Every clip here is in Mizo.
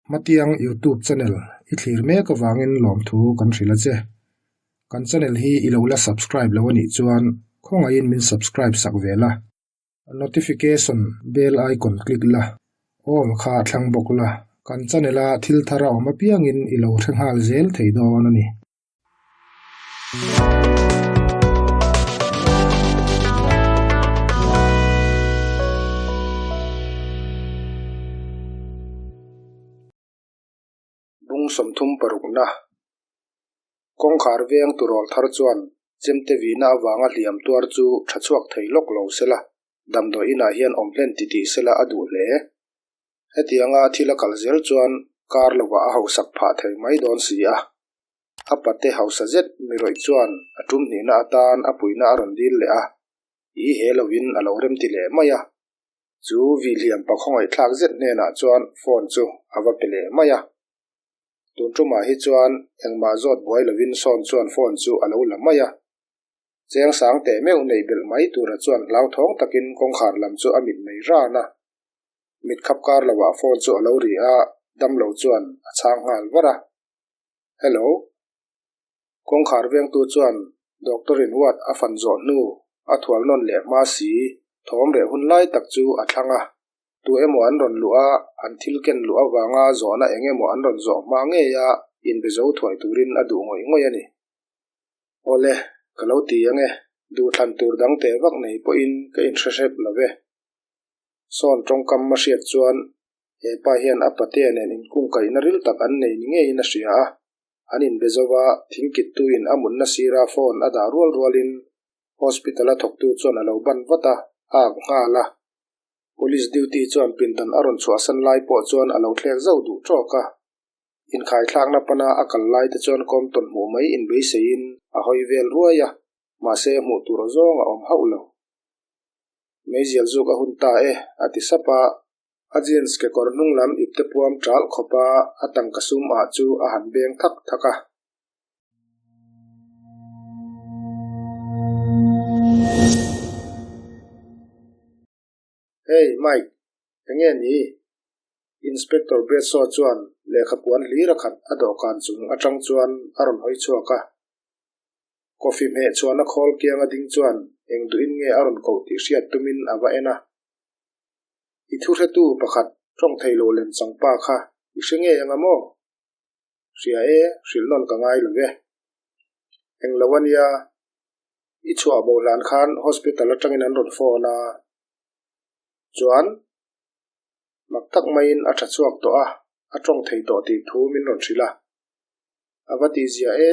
Hmatiang YouTube channel i thlir mek avangin lawmthu kan hrilh a che. Kan channel hi i lo la subscribe lo a nih chuan khawngaihin min subscribe sak ve la. Notification bell icon click la, all kha thlang bawk la, kan channel a thil thar a awm apiangin i lo hre nghal zel thei dawn a ni. Bung 36na Kawngkhar veng turawl thar chuan chemte vihna avanga hliam tuar chu tha chhuak thei lawk lo sela, damdawi inah hian awm hlen titih sela a duh hle. Hetianga thil a kal zel chuan kar lovah a hausak phah thei mai dawn si a. A pate hausa zet mirawih chuan a tum hnihna atan a puihna a rawn dil leh a, i he lovin a lo remti leh mai a. Chu vihliam pa khawngaihthlak zet hnenah chuan phone chu a va pe leh mai a. Tun tumah hi chuan engmah zawt buai lovin sawn chuan phone chu a lo la mai a. Cheng sang teh meuh neih belh mai tura chuan hlauthawng takin kawngkhar lam chu a mit mai ran a. Mit khap kar lovah phone chu a lo ri a, damlo chuan a chhang nghal var a. Hello. Kawngkhar vengtu chuan doctor in ward a fan zawh hnu a thual nawn leh hma si thawm reh hun lai tak chu a thlang a. Tu emaw an rawn luh a, an thil ken luh avanga zawhna eng emaw an rawn zawh hma ngei a inbe zo thuai turin a duh ngawih ngawih a ni. Awle, ka lo ti ang e, duhthlan tur dang teh vak nei pawhin ka inhre hrep lo ve. Sawn tawngkam a hriat chuan he pa hian a patea nen inkungkaihna ril tak an nei ni ngeiin a hria a, an inbe zo va, thingkittuin a mutna sira phone a dah rual rualin hospital a thawktu chuan a lo ban vat a, a ak nghal a. Police duty chuan pindan a rawn chhuahsan lai pawh chuan a lo thlek zauh duh tawk a. Inkhaithlakna pana a kal lai te chuan Compton hmuh mai inbeiseiin a hawi vel ruai a, mahse hmuh tur zawng a awm hauh lo. Meizial zuk a hun ta e, a ti sap a. A jeans kekawr hnung lam ipte puam ṭalh khawp a, a tangka sum ah chu a han beng thak thak a. Hey, Mike, enge ni? Inspector Bradshaw chuan lehkha puan hlir a khat a dawhkan chung aṭang chuan a rawn hawi chhuak a. Coffee hmeh chhuahna khawl kianga ding chuan eng duhin nge a rawn koh tih hriat tumin a va en a. I thuhretu pakhat tawng thei lo lem chang pa kha i hre ngei anga maw? Hria e, hrilh nawn ka ngai lo e. Eng lo a nia, i chhuah bo hlan khan hospital atangin an rawn phone a. Chuan, mak tak maiin a tha chhuak tawh a, a tawng thei tawh tih thu min rawn hrilh a. A va tihzia e.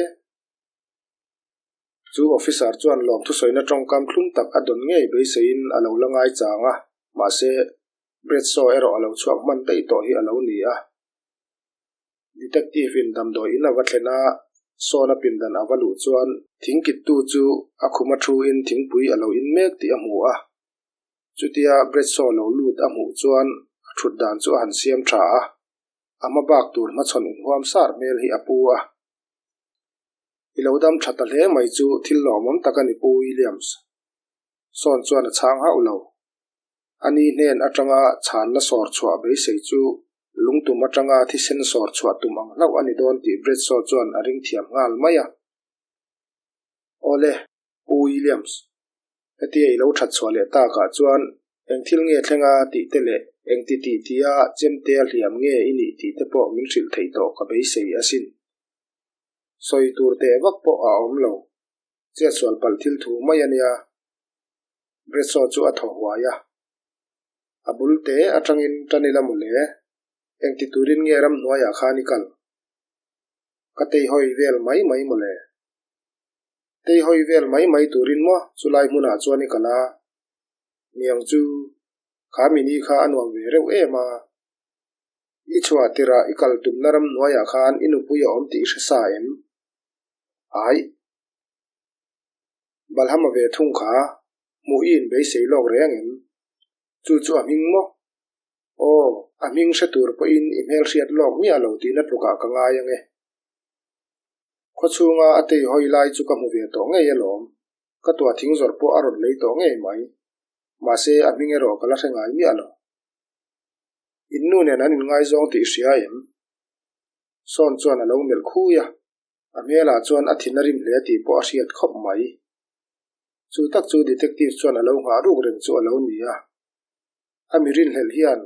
Chu officer chuan lawmthusawina tawngkam thlum tak a dawn ngei beiseiin a lo la ngai chang a, mahse, Bradshaw erawh a lo chhuak hman daih tawh hi a lo ni a. Detective in damdawi in a va thlen a, sawn a pindan a va luh chuan thingkittu chu a khum a thu in thingpui a lo in mek tih a hmu a. Chutia Bradshaw lo lut a hmuh chuan a thut dan chu a han siam tha a, a hma bak tur hmachhawn inhuam sar hmel hi a pu a. I lo dam tha ta hle mai chu thil lawmawm tak a ni Pu Williams. Sawn chuan a chhang hauh lo. Ani hnen atanga chhanna sawr chhuah beisei chu lungtum atanga thisen sawr chhuah tum ang hlauh a ni dawn tih Bradshaw chuan a ring thiam nghal mai a. Awle, Pu Williams, hetia i lo that chhuah leh takah chuan eng thil nge thlenga tih te leh eng ti tih tia chemtea hliam nge i nih tih te pawh min hrilh theih tawh ka beisei asin. Sawi tur teh vak pawh a awm lo. Chetsual palh thil thu mai a nia. Bradshaw chu a thaw huai a. A bul te atangin tan ila maw le? Engti turin nge ramhnuaiah khan i kal? Ka teihawi vel mai mai maw le? Teihawi vel mai mai turin maw chulai hmunah chuan i kal a? Niang chu, kha mini kha a nuam ve reuh em a. I chhuah tirah i kal tumna ramhnuaiah khan i nupui a awm tih i hre sa em? Aih. Balhama ve thung kha, hmuh i inbeisei lawk reng em? Chu chu a hming maw? Aw, a hming hre tur pawhin i hmelhriat lawk miah lo tihna tlukah ka ngai ang e. Khawchhunga a tei hawi lai chu ka hmu ve tawh ngei alawm. Ka tuah thing zawrh pawh a rawn lei tawh ngei mai. Mahse, a hming erawh ka la hre ngai miah lo. In nu nen an inngaizawng tih i hria em? Sawn chuan a lo melh khui a, a hmelah chuan a thin a rim hle tih pawh a hriat khawp mai. Chu tak chu detective chuan a lo nghah ruk reng chu a lo ni a. A mi rinhlelh hian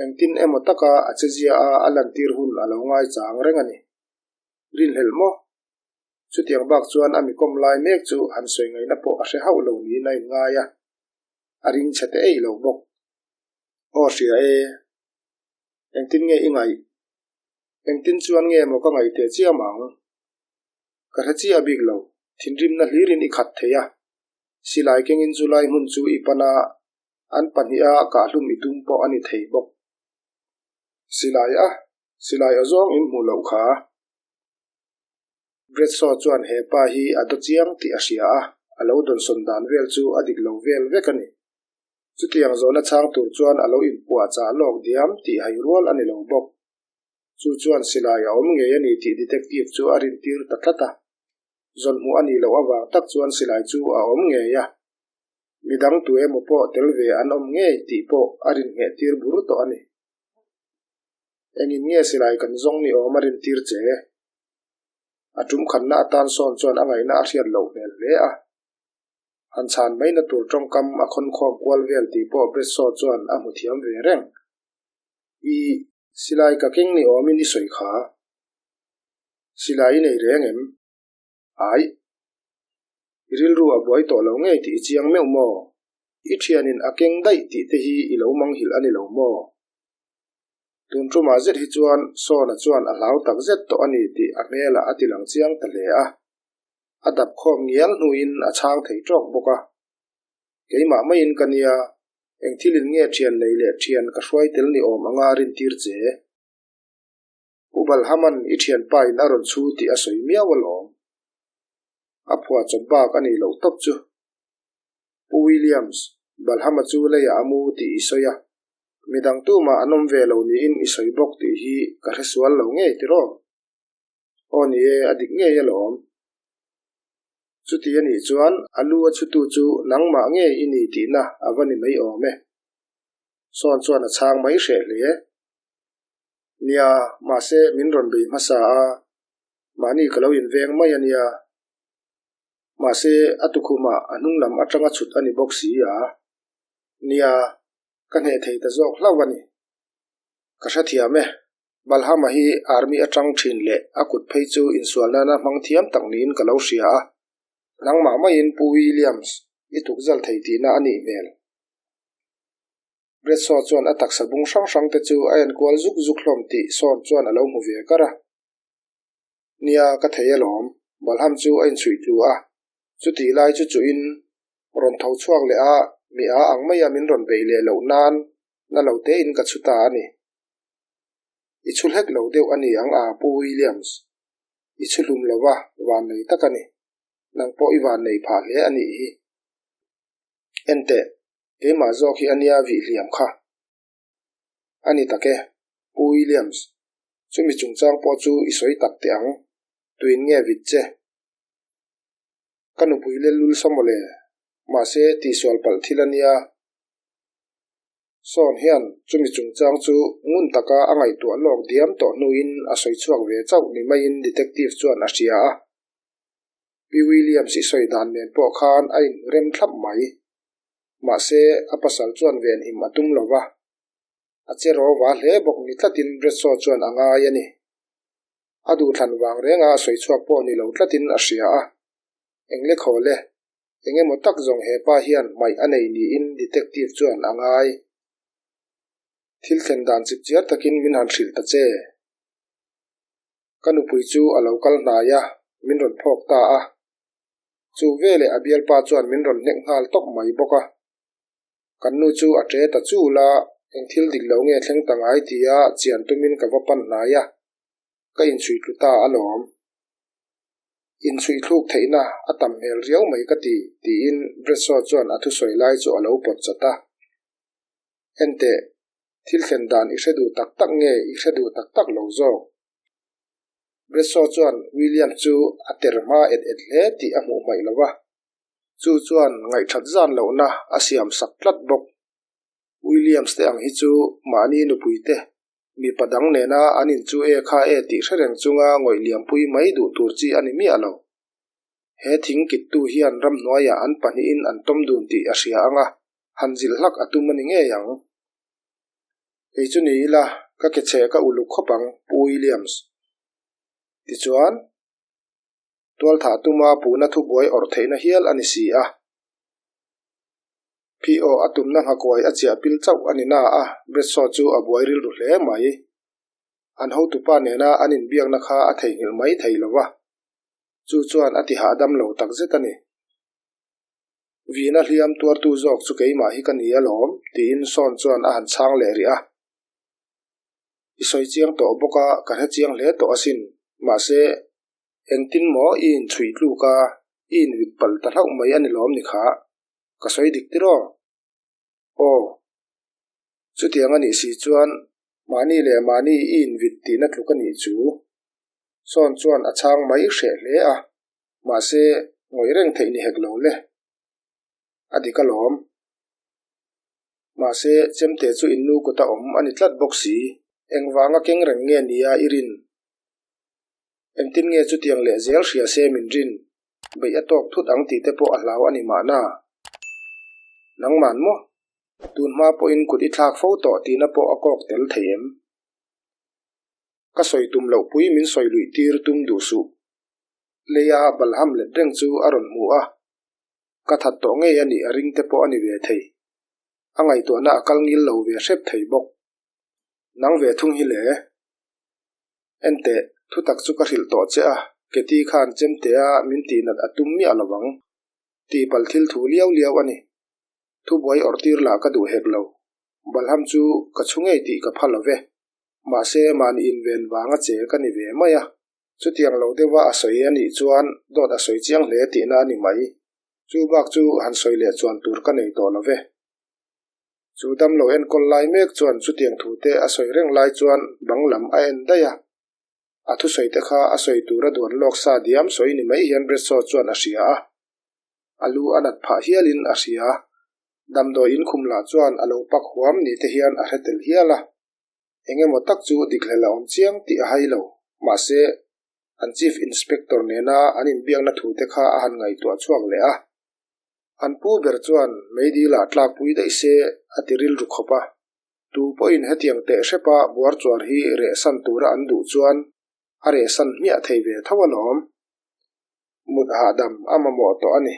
engtin emaw taka a chezia a a lantir hun a lo ngaichang reng a ni. Rinhlelh maw? Chutiang bak chuan a mi kawm lai mek chu han sawi ngaihna pawh a hre hauh lo niin a inngai a, a ring chhe teh eih lo bawk. Aw hria e, engtin nge i ngaih? Engtin chuan nge maw ka ngaih teh chiam ang? Ka hre chiah bik lo, thinrimna hlirin i khat thei a, silai kengin chu lai hmun chu i pan a, an pahniha kahhlum i tum pawh a ni thei bawk. Silai a, silai a zawng in hmuh loh kha. Bradshaw chuan he pa hi a daw chiang tih a hria a, a lo dawnsawn dan vel chu a dik lo vel vek a ni. Chutiang zawhna chhang tur chuan a lo inpuahchah lawk diam tih hai rual a ni lo bawk. Chu chuan silai a awm ngei a ni tih detective chu a rintir ta tlat a. Zawnhmuh a nih loh avang tak chuan silai chu a awm ngei a. Midang tu emaw pawh tel ve an awm ngei tih pawh a rinngehtir bur tawh a ni. Engin nge silai kan zawng ni awm a rintir che? A tum khanna atan sawn chuan a ngaihna a hriat loh hmel hle a. Han chhan maina tur tawngkam a khawnkhawm kual vel tih pawh Bradshaw chuan a hmu thiam ve reng. I silai ka keng ni awmin i sawi kha. Silai i nei reng em? Ai. I rilru a buai tawh lo ngei tih i chiang meuh maw? I thianin a keng daih tih te hi i lo manghilh a ni lo maw? Tun tumah zet hi chuan Sawna chuan a hlau tak zet tawh a ni tih a hmelah a ti lang chiang ta hle a. A dap khawm ngial hnuin a chhang thei tawk bawk a. Keimah maiin ka nia, eng thilin nge thian nei leh thian ka hruai tel ni awm anga rintir che? Pu Balhaman i thianpa in a rawn chhu tih a sawi miau alawm. A phuah chawp bak a nih loh tawp chu. Pu Williams, Balhama chu leiah a mu tih i sawi a, midang tumah an awm ve lo niin i sawi bawk tih hi ka hre sual lo ngei tiraw? Aw ni e, a dik ngei alawm. Chuti a nih chuan a lu a chhutu chu nangmah ngei i ni tihna a va ni mai awm e. Sawn chuan a chhang mai hreh hle. Nia, mahse min rawn bei hmasa a, mahni ka lo inveng mai a nia. Mahse a tukhumah a hnung lam atanga chhut a ni bawk si a. Nia, ka hneh thei ta zawk hlauh a ni. Ka hrethiam e, Balhama hi army atang thin leh a kut phei chu insual nana hmang thiam tak niin ka lo hria a. Nangmah maiin Pu Williams i tukzal thei tihna a nih hmel. Bradshaw chuan a taksa bung hrang hrang te chu a enkual zuk zuk hlawm tih Sawn chuan a lo hmu ve kar a. Nia, ka thei alawm, Balham chu a inchhuih tlu a. Chutih lai chu chuhin rawn tho chhuak leh a, mi a ang maia min rawn beih leh loh nan na lo tein ka chhu ta a ni. I chhu hlek lo deuh a ni ang a, Pu Williams. I chhu hlum lo va, vannei tak a ni. Nang pawh i vannei phah hle a nih hi. Enteh, keimah zawk hi a nia vih hliam kha. A ni tak e, Pu Williams. Chumi chungchang pawh chu i sawi tak teh ang. Tuin nge vit che? Ka nupui lel lul sa mawle. Mahse, tihsual palh thil a nia. Sawn hian chumi chungchang chu ngun taka a ngaihtuah lawk diam tawh hnuin a sawi chhuak ve chauh ni maiin detective chuan a hria a. Pi Williams i sawi dan nen pawh khan a inhmu rem thlap mai. Mahse, a pasal chuan venhim a tum lo va. A che rawva hle bawk ni tlatin Bradshaw chuan a ngai a ni. A duhthlan vang renga a sawi chhuak pawh ni lo tlatin a hria a. Engle khawl e, Eng emaw tak zawng he pa hian hmaih a nei niin detective chuan a ngai. Thil thlen dan chip chiar takin min han hrilh ta che. Ka nupui chu a lo kal hnai a, min rawn phawk ta a. Chu veleh a bialpa chuan min rawn hnek nghal tawp mai bawk a. Kan nu chu a ṭe ta chul a, eng thil dik lo nge thleng ta ngai tia chian tumin ka va pan hnai a. Ka inchhui tlu ta alawm. Inchhui thluk theihna a tam hmel riau mai ka ti, tiin Bradshaw chuan a thusawi lai chu a lo pawt chat a. Enteh, thil thlen dan i hre duh tak tak nge i hre duh tak tak lo zawk? Bradshaw chuan William chu a ter hma et et hle tih a hmuh hmaih lo va, chu chuan ngaihthat zan lohna a siam sak tlat bawk. Williams te ang hi chu mahni nupui te. Mipa dang nena an inchu e kha e tih hre reng chunga ngawih liampui mai duh tur chi a ni miah lo. He thing kittu hian ramhnuaiah an pahnihin an tawm dun tih a hria ang a, han zilh hlak a tum a ni ngei ang. Kei chu ni ila, ka ke chhe ka uluk khawp ang, Pu Williams. Tichuan, tualthah tuma puhna thubuai awrh theihna hial a ni si a. Phih-aw a tumna nghakuai a chiah pil chauh a ni na a, Bradshaw chu a buai rilru hle mai. An hotupa nena an inbiakna kha a theihnghilh mai thei lo va, chu chuan a ti hahdam lo takzet a ni. Vina hliam tuartu zawk chu keimah hi ka ni alawm, tiin Sawn chuan a han chhang leh rih a. I sawi chiang tawh bawk a, ka hre chiang hle tawh asin. Mahse, engtin maw i inchhuih tluk a, i invit palh ta hlauh mai a ni lawm ni kha? Ka sawi dik tiraw? Aw. Chutiang a nih si chuan mahni leh mahni i invit tihna tluk a nih chu. Sawn chuan a chhang mai hreh hle a, mahse, ngawih reng theih ni hek lo le. A dik alawm. Mahse, chemte chu innu kawta awm a ni tlat bawk si. Engvanga keng reng nge nia i rin? Engtin nge chutiang leh zel hria se min rin? Beih a tawk thut ang tih te pawh a hlau a ni mahna. Nangman maw? Tun hma pawhin kut i thlak fo tawh tihna pawh a kawk tel thei em? Ka sawi tum loh pui min sawi luih tir tum duh suh. Leia balham let reng chu a rawn hmu a. Ka that tawh ngei a nih a ring te pawh a ni ve thei. A ngaihtuahna a kal ngil lo ve hrep thei bawk. Nang ve thung hi le. Enteh, thutak chu ka hrilh tawh che a, Keti khan chemtea min tihnat a tum miah lo ang. Tihpalh thil thu liau liau a ni. Thubuai awrhtir lah ka duh hek lo. Balham chu ka chhu ngei tih ka pha lo ve. Mahse, mahni inven vanga che ka ni ve mai a. Chutiang lo deuha a sawi a nih chuan dawt a sawi chiang hle tihna a ni mai. Chu bak chu han sawi leh chuan tur ka nei tawh lo ve. Chu damlo enkawl lai mek chuan chutiang thute a sawi reng lai chuan bang lam a en daih a. A thusawi te kha a sawi tura duan lawk sa diam sawi ni mai hian Bradshaw chuan a hria a. A lu a nat phah hialin a hria. Damdawi inkhum lah chuan a lo pak huam ni te hian a hre tel hial a. Eng emaw tak chu dikhlel a awm chiang tih a hai lo. Mahse, an Chief Inspector nena an inbiakna thute kha a han ngaihtuah chhuak leh a. An pu ber chuan meidil ah tlakpui daih se a ti rilru khawp a. Tu pawhin hetiang teh hrepa buarchuar hi rehsan tura an duh chuan a rehsan hmiah thei ve tho alawm. Mut hahdam a mamawh tawh a ni.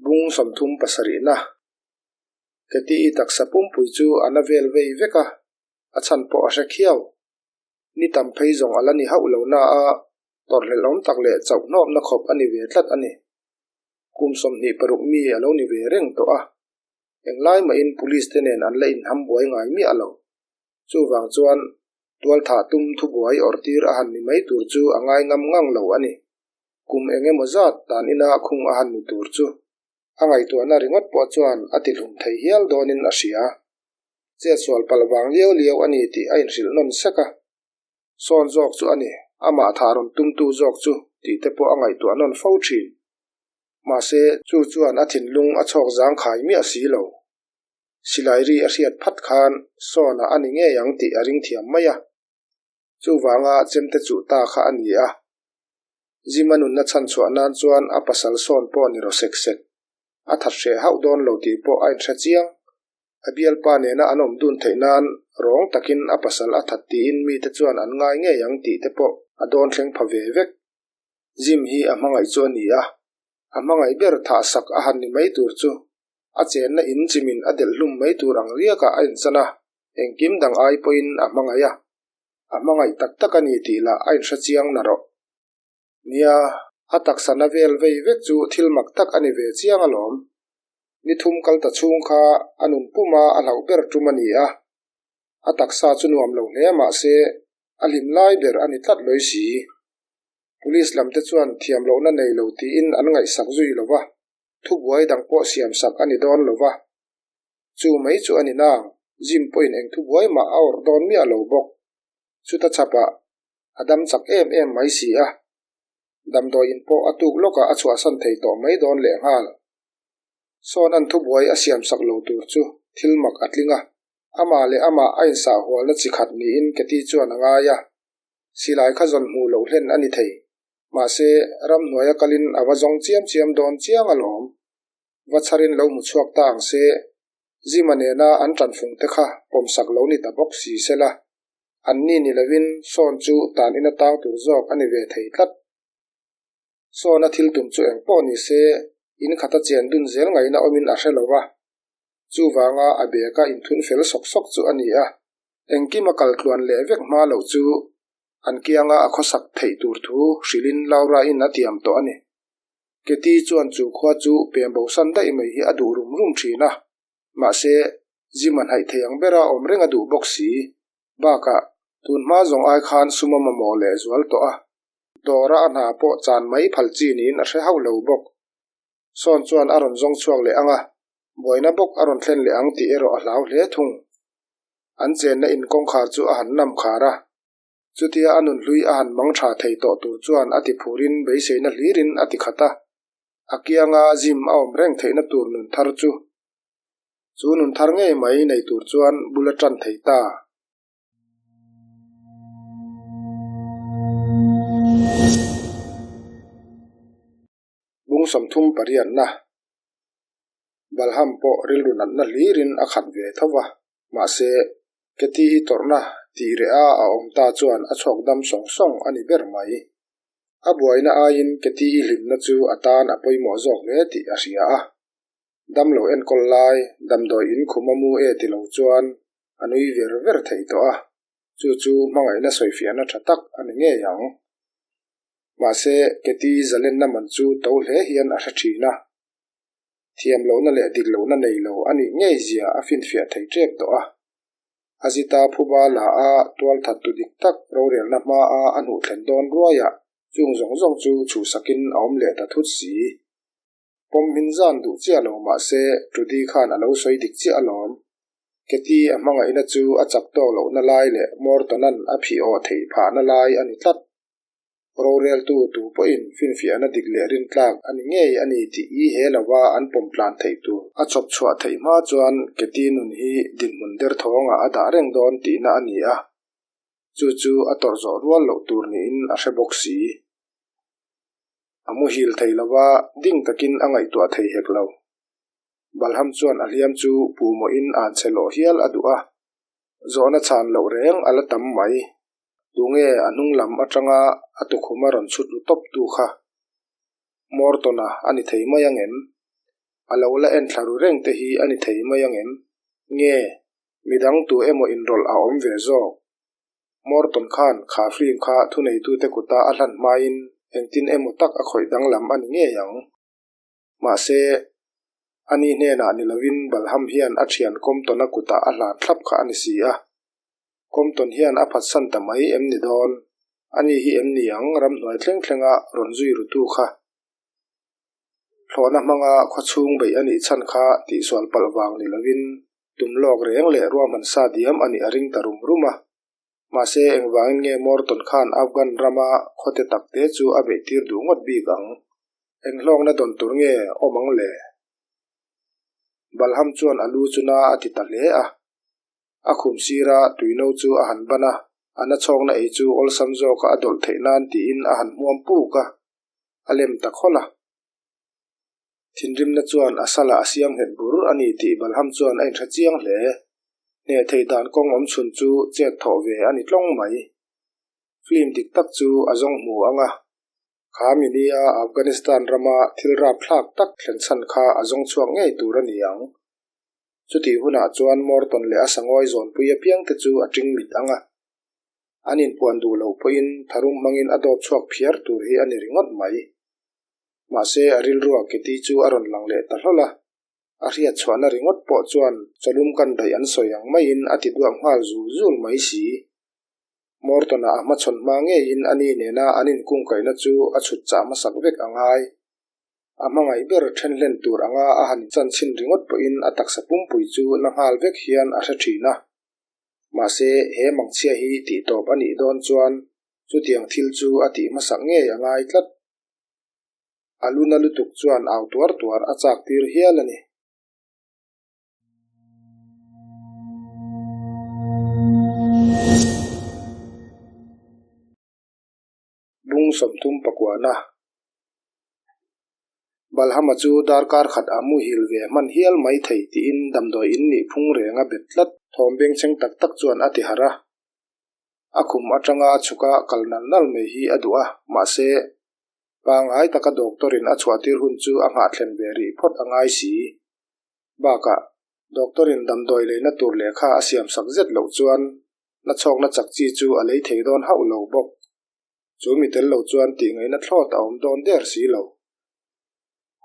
Bung 37na Keti i taksa pumpui chu a na vel vei vek a, a chhan pawh a hre khiau. Ni tam phei zawng a la ni hauh lo na a, tawrhhlelhawm tak leh chauh hnawpna khawp a ni ve tlat a ni. Kum 26 mi a lo ni ve reng tawh a, englai mahin police te nen an la inham buai ngai miah lo. Chuvang chuan tualthah tum thubuai awrhtir a han ni mai tur chu a ngai ngam ngang lo a ni. Kum eng emaw zat dan ina khung a han ni tur chu a ngaihtuahna ringawt pawh chuan a tihlum thei hial dawnin a hria. Chetsual palh vang liau liau a ni tih a inhrilh nawn sek a. Sawn zawk chu a ni, amah thah rawn tumtu zawk chu tih te pawh a ngaihtuah nawn fo thin. Mahse, chu chuan a thinlung a chhawk zangkhai miah si lo. Silai ri a hriat phat khan Sawna a ni ngei ang tih a ring thiam mai a. Chuvanga chemte chuh ta kha a ni a. Zima nunna chhan chhuah nan chuan a pasal sawn pawh ni rawh sek sek. A that hreh hauh dawn lo tih pawh a inhre chiang. A bialpa nena an awm dun theih nan rawng takin a pasal a that tiin mite chuan an ngai ngei ang tih te pawh a dawn thleng pha ve vek. Zim hi a hmangaih chu a ni a. A hmangaih ber thah sak a han ni mai tur chu a chenna in chimin a delh hlum mai tur ang riakah a inchan a, engkim dang ai pawhin a hmangaih a, a hmangaih tak tak a ni tih lah a inhre chiang na rawh. Nia, a taksa na vel vei vek chu thil mak tak a ni ve chiang alawm. Ni thum kal ta chhung kha a nun puma a hlauh ber tum a ni a, a taksa chu nuam lo hle mahse a hlim lai ber a ni tlat lawi si. Police lam te chuan thiam lohna nei lo tiin an ngaihsak zui lo va. Thubuai dang pawh siamsak a ni dawn lo va, chu mai chu a ni nang, Jim pawhin eng thubuai mah a awrh dawn miah lo bawk. Chuta chhapah a dam chak em em mai si a. Damdawi in pawh a tuk lawkah a chhuahsan thei tawh mai dawn lehnghal. Sawn an thubuai a siamsak lo tur chu thil mak a tling a, amah leh amah a insahhualna chi khat niin Katy chuan a ngai a. Silai kha zawn hmuh loh hlen a ni thei. Mahse, ramhnuaia kalin a va zawng chiam chiam dawn chiang alawm. Va chharin lo hmu chhuak ta ang se, Zima nena an ṭanfung te kha pawmsak lo ni ta bawk si sela, anni ni lovin sawn chu tan ina tang tur zawk a ni ve thei tlat. Sawna thil tum chu eng pawh ni se, in khata chen dun zel ngaihna awmin a hre lo va. Chuvanga a beka inthun fel sawk sawk chu a ni a. Engkim a kal tluan leh vek hma loh chu an kianga a khawsak theih tur thu hrilhin Laura-in a tiam tawh a ni. Katie chuan chu khua chu pem bosan daih mai hi a duh rum rum thin a, mahse, Jim-a hnaih thei ang bera awm reng a duh bawk si. Bakah, tun hma zawng ai khan sum a mamawh leh zual tawh a, dawra a hna pawh chan mai phal chi niin a hre hauh lo bawk. Sawn chuan a rawn zawng chhuak leh ang a, buaina bawk a rawn thlen leh ang tih erawh a hlau hle thung. An chenna in kawngkhar chu a han nam khar a, chutia a nunhlui a han mang tha thei tawh tur chuan a ti phurin beiseina hlirin a ti khat a, a kianga Jim a awm reng theihna tur nun thar chu chu nun thar ngei mai nei tur chuan bul a tan thei ta. Bung 38na Balham pawh rilru natna hlirin a khat ve tho va, mahse, Katie-i tawrhna tih reh a a awm ta chuan a chhawk dam sawng sawng a ni ber mai. A buaina aiin Katie-i hlimna chu a tan a pawimawh zawk hle tih a hria a. Damlo enkawl lai damdawi in khum a mu e ti lo chuan a nui ver ver thei tawh a, chu chu hmangaihna sawifiahna tha tak a ni ngei ang. Mahse, Katie zalenna man chu to hle hian a hre thin a. Thiam lohna leh dik lohna nei lo a nih ngei zia a finfiah thei tep tawh a. Azita phuba la a tualthat tu dik tak rorelna hmaa a hnuh thlen dawn ruaiah chung zawng zawng chu chhuhsakin a awm leh ta thut si. Pawm hmin zan duh chiah lo mahse Trudy khan a lo sawi dik chiah alawm. Katie a hmangaihna chu a chak tawk lohna lai leh Morton-a'n a phih awh theih phahna lai a ni tlat. Roreltu tu pawhin finfiahna dik leh rintlak a ni ngei a ni tih i he lova an pawm tlan theih tur a chawp chhuah theih hma chuan Katie nun hi dinhmun derthawngah a dah reng dawn tihna a ni a, chu chu a tawrh zawh rual loh tur niin a hre bawk si. A muhil thei lo va, ding takin a ngaihtuah thei hek lo. Balham chuan a hliam chu pumawhin an che lawh hial a duh a, zawhna chhan loh reng a la tam mai. Tunge a hnung lam atanga a tukhuma rawn chhut ru tawp tu kha? Morton-a a ni thei mai ang em? A lo la en thla ru reng te hi a ni thei mai ang em? Nge, midang tu emaw inrawlh a awm ve zawk? Morton khan kha film kha thuneitute kuta a hlan hmain engtin emaw tak a khawih danglam a ni ngei ang. Mahse, ani hnenah ni lovin Balham hian a thian Compton-a kutah a hlan thlap kha a ni si a. Compton hian a phatsan ta mai em ni dawn? Ani hi em ni ang ramhnuai thleng thlenga rawn zui rutu kha? Thlawhna hmanga khawchhung beih a nih chhan kha tihsual palh vang ni lovin Tum lawk reng leh ruahman sa diam a nih a ring ta rum rum a. Mahse, engvangin nge Morton khan Afghan rama khawte takte chu a beihtir duh ngawt bik ang? Eng hlawkna dawn tur nge awm ang le? Balham chuan a lu chu na a ti ta hle a. A khum sira tuino chu a han ban a, a na chhawkna ei chu awlsam zawka a dawlh theih nan tiin a han hmuam puk a, a lem ta khawlh a. Thinrimna chuan a salah a siam nghet bur a ni tih Balham chuan a inhre chiang hle. Hneh theih dan kawng awm chhun chu chet thawh ve a ni tlawng mai. Film dik tak chu a zawng hmu ang a. Kha minia Afghanistan rama thil rapthlak tak thlen chhan kha a zawng chhuak ngei tur a ni ang. Chutih hunah chuan Morton leh a sangawi zawnpui apiangte chu a ṭing mit ang a. An inpuan duh loh pawhin tharum hmangin a dawp chhuak phiar tur hi a ni ringawt mai. Mahse, a rilrua Kitty chu a rawn lang leh ta hlawl a. A hriat chhuahna ringawt pawh chuan chawlum kan daih an sawi ang maiin a ti duak nghal zul zul mai si. Morton-a a hmachhawn hma ngeiin ani nena an inkungkaihna chu a chhut chah hmasak vek a ngai. A hmangaih ber then hlen tur anga a han chan chhin ringawt pawhin a taksa pumpui chu na nghal vek hian a hre thin a. Mahse, he mangchhia hi tihtawp a nih dawn chuan chutiang thil chu a tih hmasak ngei a ngai tlat. A lu na lutuk chuan au tuar tuar a chak tir hial a ni. Bung 39 Balhama chu darkar khat a muhil ve hman hial mai thei tiin damdawi in nih phung reng a bet tlat. Thawm bengchheng tak tak chuan a ti harh a. A khum atanga a chhuka kal nal nal mai hi a duh a, mahse, pangngai taka doctor in a chhuahtir hun chu a nghahthlen ve rih phawt a ngai si. Bakah, doctor in damdawi leina tur lehkha a siamsak zet loh chuan na chhawkna chak chi chu a lei thei dawn hauh lo bawk. Chu mi tel lo chuan tihngaihna thlawt a awm dawn der si lo.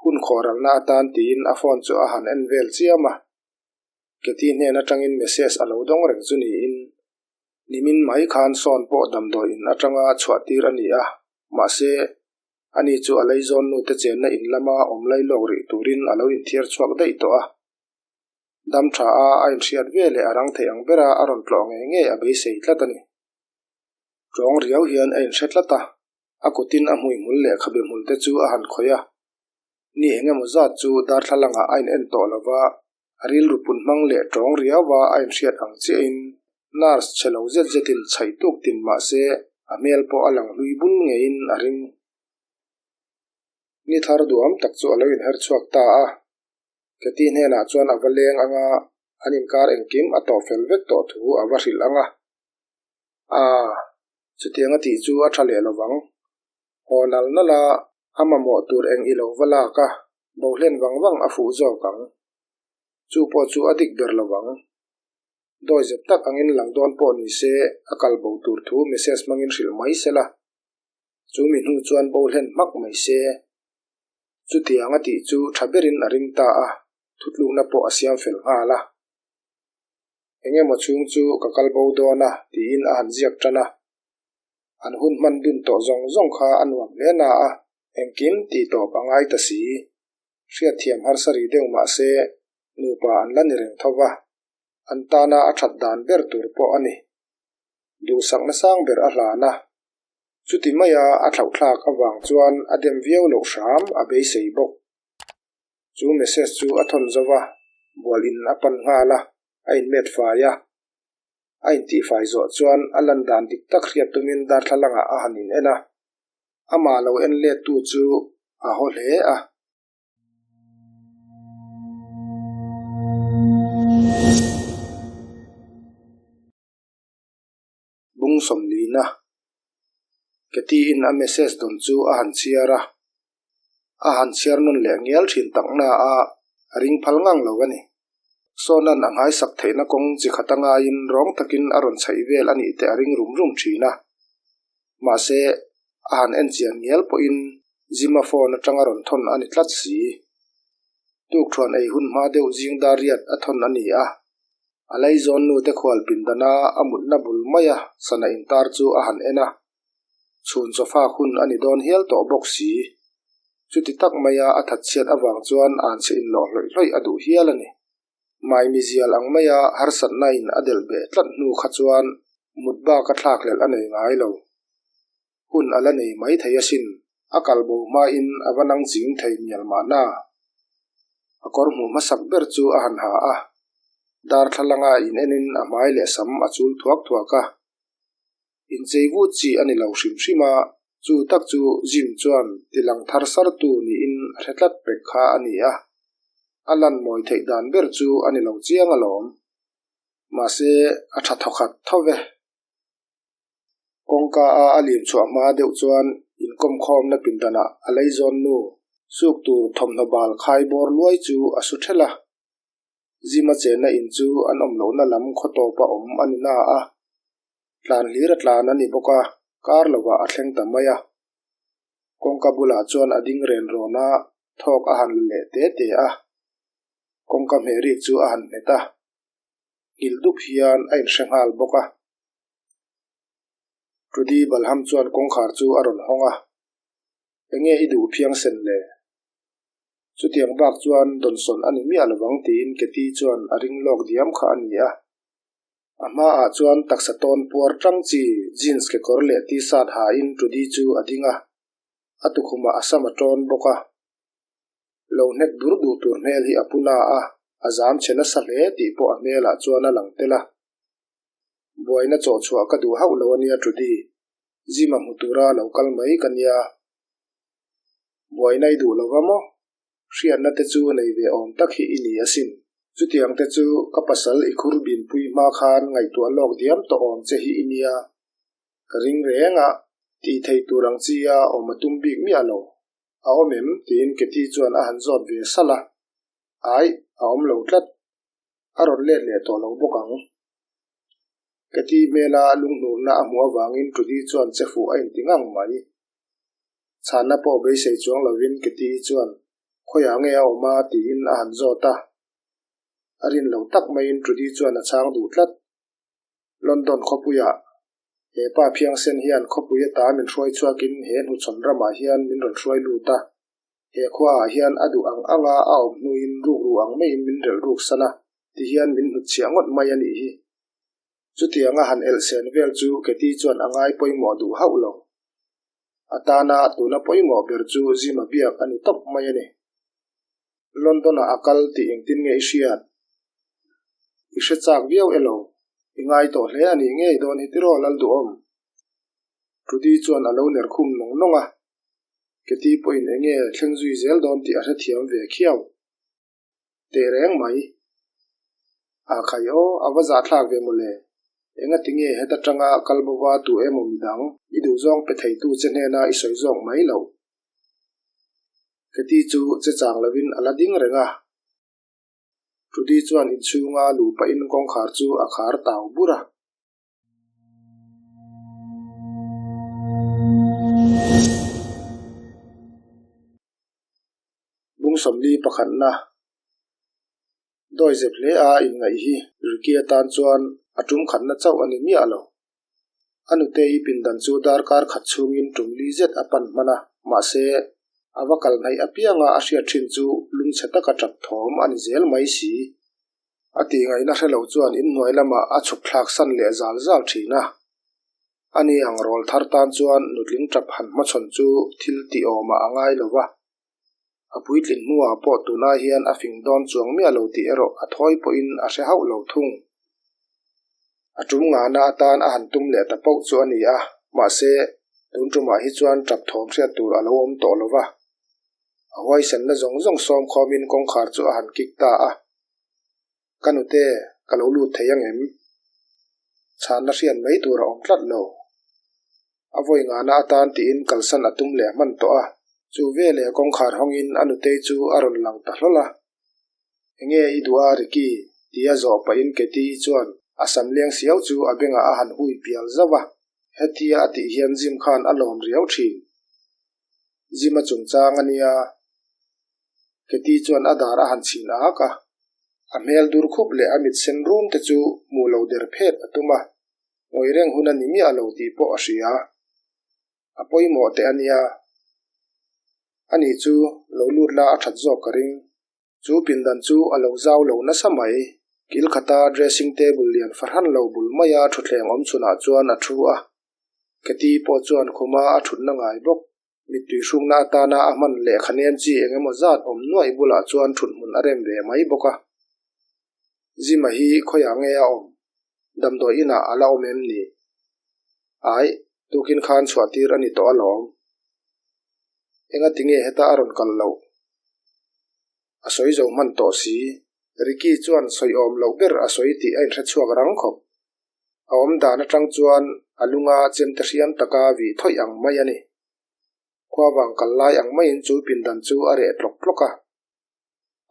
Hun khawhralna atan tiin a phone chu a han en vel chiam a. Keti hnen atangin message a lo dawng reng chu niin, nimin mai khan sawn pawh damdawi in atanga chhuah tir a ni a, mahse, ani chu a leizawn nute chenna in lama awm lai lawk rih turin a lo inthiar chhuak daih tawh a. Dam tha a a inhriat ve leh a rang thei ang bera a rawn tlawh ngei ngei a beisei tlat a ni. Tawng riau hian a inhre tlat a, a kutin a hmuihmul leh khabe hmul te chu a han khawih a. Ni eng emaw zat chu darthlalangah a in en tawh lo va, a rilru pun hmang leh tawng riauva a inhriat ang chiahin nurse chhe lo zet zetin chhaih tuk tin mah se a hmel pawh a lang hlui bul ngeiin a ring. Ni thar duham tak chu a lo inher chhuak ta a. Keti hnenah chuan a va leng ang a, an inkar engkim a tawh fel vek tawh thu a va hrilh ang a. A, chutiang a tih chu a tha leh lovang. Haw nal nal a, a mamawh tur eng i lo va lak a, bo hlen vang vang a fuh zawk ang. Chu pawh chu a dik ber lovang. Dawi zep tak angin lang dawn pawh ni se, a kal bo tur thu message hmangin hrilh mai sela. Chu mi hnu chuan bo hlen hmak mai se. Chutiang a tih chu tha berin a ring ta a, thutlukna pawh a siam fel nghal a. Eng emaw chhung chu ka kal bo dawn a, tiin a han ziak tan a. An hun hman dun tawh zawng zawng kha a nuam hle na a, engkim tih tawp a ngai ta si. Hriatthiam harsa ri deuh mah se, nupa an la ni reng tho va, an tana a that dan ber tur pawh a ni. Duhsakna sang ber a hlan a, chuti maia a thlauhthlak avang chuan a dem viau loh hram a beisei bawk. Chu message chu a thawn zo va, bual in a pan nghal a, a inmet fai a. A intihfai zawh chuan a lan dan dik tak hriat tumin darthlalangah a han in en a. Amah lo en lettu chu a haw hle a. Bung sawmlina Katie-in a message dawn chu a han chhiar a, a han chhiar nawn leh ngial thin tak na a, a ring phal ngang lo a ni. Sawnan a nghaisak theihna kawng chi khat a ngaiin rawng takin a rawn chhaih vel a nih te a ring rum rum thin a. Mahse, a han en chian ngial pawhin Jim-a phone atanga rawn thawn a ni tlat si. Tukthuan ei hun hma deuh zing dar riat a thawn a ni a. A laizawn nute khual pindana a mutna bul maia sana intar chu a han en a, chhun chawfak hun a ni dawn hial tawh bawk si. Chuti tak maia a thatchhiat avang chuan anchhe inlawh hlawih hlawih a duh hial a ni. Maimizial ang maia harsatnain a delh beh tlat hnu kha chuan mut bak a thlakhlelh a nei ngai lo. Hun a la nei mai thei asin, a kal bo hmain a va nang ching thei mial mahna. A kawr hmuh hmasak ber chu a han ha a, darthlalanga in enin a hmai leh sam a chul thuak thuak a. Inchei vut chi a ni lo hrim hrim a, chu tak chu Jim chuan tilang thar sartu niin a hre tlat pek kha a ni a. A lan mawi theih dan ber chu a ni lo chiang alawm. Mahse, a tha thawkhat tho ve. Kawngka a a lim chhuah hma deuh chuan inkawmkhawmna pindanah a leizawn nu suk tur thawmhnaw bal khai bawr luai chu a su ṭhelh a. Zima chenna in chu an awm lohna lam khaw tawpa awm a ni na a, tlan hlir a tlan a ni bawk a, kar lovah a thleng ta mai a. Kawngka bulah chuan a ding ren rawn a, thawk a han la leh te te a. Kawngka hmehrik chu a han hmet a. Nghilh dup hian a inhre nghal bawk a. Trudy Balham chuan kawngkhar chu a rawn hawng a, Enge i duh phiangsen le? Chutiang bak chuan dawnsawn a ni miah lovang tiin Katie chuan a ring lawk diam kha a ni a. A hmaah chuan taksa tawn puar tang chi jeans kekawr leh t-shirt hain Trudy chu a ding a. A tukhumah a sam a ṭawn bawk a. Lo hnek dur duh tur hmel hi a pu na a, a zam chhe nasa hle tih pawh a hmelah chuan a lang tel a. Buaina chawh chhuah ka duh hauh lo a nia Trudy, Jim-a hmu tura lo kal mai ka nia. Buaina i duh lo va maw? Hriatna te chu nei ve awm tak hi i ni asin. Chutiang te chu ka pasal i khur binpui hma khan ngaihtuah lawk diam tawh awm che hi i nia. Ka ring reng a, tih theih tur ang chi a awm a tum bik miah lo. A awm em? tiin Katie chuan a han zawt ve salh a. Aih, a awm lo tlat. A rawn let leh tawh lo bawk ang. Katie hmela lunghnurna a hmuh avangin Trudy chuan che fuh a inti ngang mai. Chhanna pawh beisei chuang lovin Katie chuan, Khawiah nge a awm a? tiin a han zawt a. A rin lo tak maiin Trudy chuan a chhang duh tlat. London khawpuiah he pa phiangsen hian khawpui ata min hruai chhuakin he hnuchhawn ramah hian min rawn hruai lut a. He khuaah hian a duh ang anga a awm hnuin rukru ang maiin min relh ruk san a, tihian min hnutchhiah ngawt mai a nih hi. Chutianga han elhsen vel chu Katie chuan a ngai pawimawh duh hauh lo. A tana tuna pawimawh ber chu Zima biak a ni tawp mai a ni. London-ah a kal tih engtin nge i hriat? I hre chak viau elo? I ngai tawh hle a nih ngei dawn hi tiraw Lalduhawm? Trudy chuan a lo ner khum nawng nawng a. Katie pawhin enge thleng zui zel dawn tih a hrethiam ve khiau. Teh reng mai. A khai aw, a va zahthlak ve mawle. Engati nge heta tanga kal bova tu emaw midang i duhzawng pe theitu che hnena i sawi zawk mai loh? Katie chu che chang lovin a la ding reng a. Trudy chuan inchhunga luh pahin kawngkhar chu a khar tau bur a. Bung sawmli pakhatna Dawi zep hle a inngaih hi Ricky atan chuan a tum khatna chauh a ni miah lo. A nutei pindan chu darkar khat chhungin tum li zet a pan hman a, mahse, a va kal hnaih apianga a hriat thin chu lungchhe taka tap thawm a ni zel mai si. A tihngaihna hre lo chuan inhnuai lamah a chhuk thlak san leh zal zal thin a. Ani ang rawl thar tan chuan nutling tap han hmachhawn chu thil tih awmah a ngai lo va. A puitlin hnuah pawh tunah hian a fing dawn chuang miah lo tih erawh a thawi pawhin a hre hauh lo thung. A tum ngahna atan a han tum leh ta pauh chu a ni a, mahse, tun tumah hi chuan tap thawm hriat tur a lo awm tawh lo va. A huaisenna zawng zawng sawm khawmin kawngkhar chu a han kik ta a. Ka nute, ka lo lut thei ang em? Chhanna hriat mai tur a awm tlat lo. A vawi ngahna atan tiin kalsan a tum leh hman tawh a. Chu veleh kawngkhar hawngin a nutei chu a rawn lang ta hlawl a. Enge i duh a Ricky? tia zawh pahin Katie-i chuan a sam leng siau chu a bengah a han hui pial zauh a. Hetia a tih hian Jim khan a lawm riau thin. Jim-a chungchang a nia. Katie chuan a dar a han chhin ak a. A hmel dur khup leh a mit sen rum te chu hmuh lo der phet a tum a. Ngawi reng hun a ni miah lo tih pawh a hria. A pawimawh teh a nia. Ani chu lo lut la a that zawk ka ring. Chu pindan chu a lo zau lo nasa mai. Kil khata dressing table lian fahran lo bul maia thutthleng awm chhunah chuan a thu a. Katie pawh chuan khuma a thutna ngai bawk. Mittui hrukna atana a hman lehkha nem chi eng emaw zat awm nuaih bulah chuan thuthmun a rem ve mai bawk a. Zima hi khawiah nge a awm? Damdawi inah a la awm em ni? Aih, tukin khan chhuah tir a ni tawh alawm. Engati nge heta a rawn kal loh? A sawi zo hman tawh si. Ricky chuan sawi awm loh ber a sawi tih a inhre chhuak rang khawp. A awm dan atang chuan a lunga chemte hriam taka vih thawih ang mai a ni. Khua vang kal lai ang maiin chu pindan chu a reh tlawk tlawk a.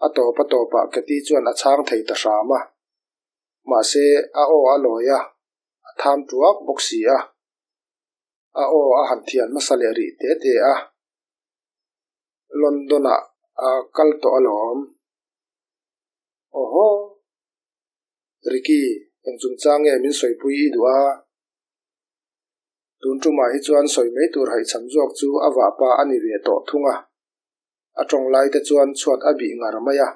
A tawp a tawpah Katie chuan a chhang thei ta hram a. Mahse, a aw a lawi a, a tham tuak bawk si a. A aw a han thian hmasa leh rih te te a. London-ah a kal tawh alawm. Awhaw! Ricky, eng chungchang nge min sawipui i duh a? Tun tumah hi chuan sawi mai tur haihchham zawk chu a vahpa a ni ve tawh thung a. A tawng lai te chuan chhuat a bih ngar mai a.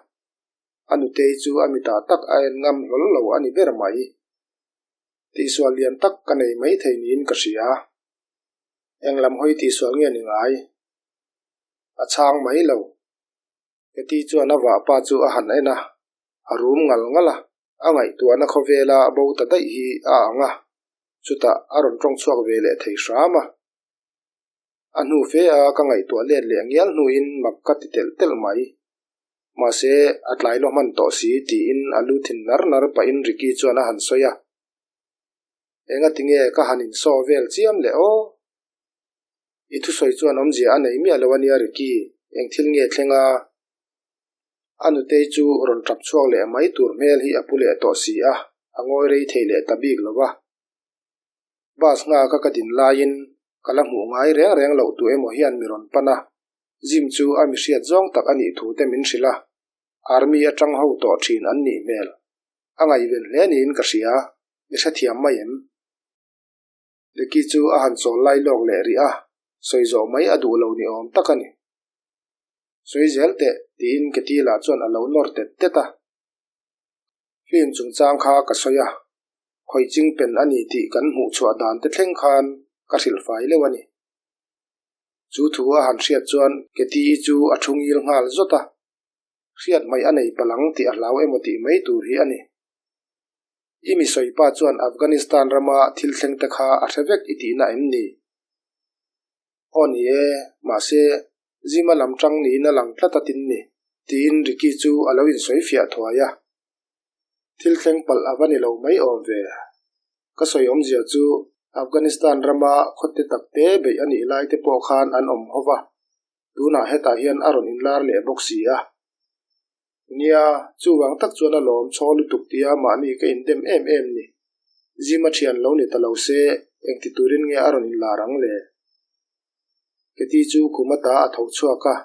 A nutei chu a mitah tak a en ngam hlawl lo a ni ber mai. Tihsual lian tak ka nei mai thei niin ka hria. Eng lam hawi tihsual nge ni ngai? A chhang mai lo. Heti chuan a vahpa chu a han en a, a rum ngal ngal a, a ngaihtuahna khawvela bo ta daih hi a ang a, chutah a rawn tawng chhuak ve leh thei hram a. A hnu fe a ka ngaihtuah let leh ngial hnuin mak ka ti telh telh mai. Mahse, a tlai lo hman tawh si tiin a lu thin nar nar pahin Ricky chuan a han sawi a. Engatinge ka han insaw vel chiam leh aw? I thusawi chuan awmzia a nei miah lo a nia Ricky, eng thil nge thleng a? A nutei chu rawn tap chhuak leh mai tur hmel hi a pu leh tawh si a, a ngawi rei thei leh ta bik lo va. Bus nghaka ka din laiin ka la hmuh ngai reng reng loh tu emaw hian mi rawn pan a, Jim chu a mi hriat zawng tak a nih thu te min hrilh a, Army atang ho tawh thin an nih hmel. A ngaihven hle niin ka hria, i hrethiam mai em? Ricky chu a han chawl lai lawk leh rih a, sawi zawh mai a duh lo ni awm tak a ni. Sawi zel teh, tiin Katie lah chuan a lo nawr tet tet a. Film chungchang kha ka sawi a, khawih ching pen a ni tih kan hmuh chhuah dan te thleng khan ka hrilh fai leuh a ni. Chu thu a han hriat chuan Katie-i chu a thu ngil nghal zawt a, hriat hmaih a nei palang tih a hlau emaw tih mai tur hi a ni. I mi sawi pa chuan Afghanistan rama thil thleng te kha a hre vek i tihna em ni? Aw ni e, mahse, Zima lam tang niin a lang tlat a tin ni, tiin Ricky chu a lo insawi fiah thuai a. Thil thleng palh a va ni lo mai awm ve. Ka sawi awmzia chu Afghanistan rama khawte takte beih a nih lai te pawh khan an awm ho va, tunah hetah hian a rawn inlar leh bawk si a. Nia, chuvang tak chuan a lawm chhaw lutuk tia mahni ka indem em em ni. Zima thian lo ni ta lo se, engti turin nge a rawn inlar ang le? Keti chu kum ata a tho chhuak a,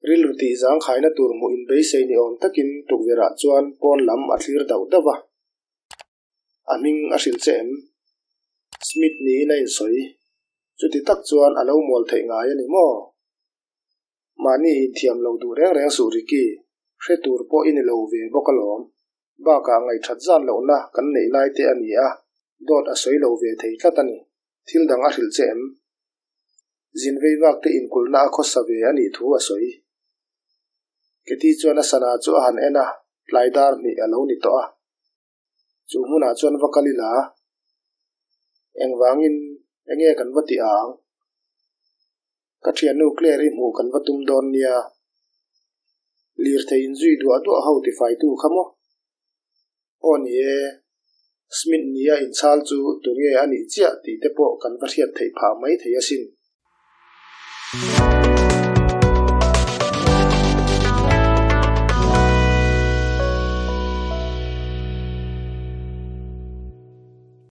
rilru tih zangkhaina tur hmuh inbeisei ni awm takin tukverhah chuan pawn lam a thlir dauh dauh a. A hming a hrilh che em? Smith niin a insawi. Chuti tak chuan a lo mual theih ngai a ni maw? Mahni inthiam lo duh reng reng suh Ricky, hre tur pawh i ni lo ve bawk alawm. Bakah ngaihthat zan lohna kan neih lai te a ni a, dawt a sawi lo ve thei tlat a ni. Thil dang a hrilh che em? Zin vei vak te inkulhna a khawsa ve a nih thu a sawi. Keti chuan a sana chu a han en a, tlai dar hnih a lo ni tawh a. Chu hmunah chuan va kal ila, engvangin enge kan va ti ang? Ka thiannu Claire i hmuh kan va tum dawn nia. Lirthei inzui duah duah ho tifaitu kha maw? Aw ni e, Smith nia inchhal chu tunge a nih chiah tih te pawh kan va hriat theih phah mai thei asin.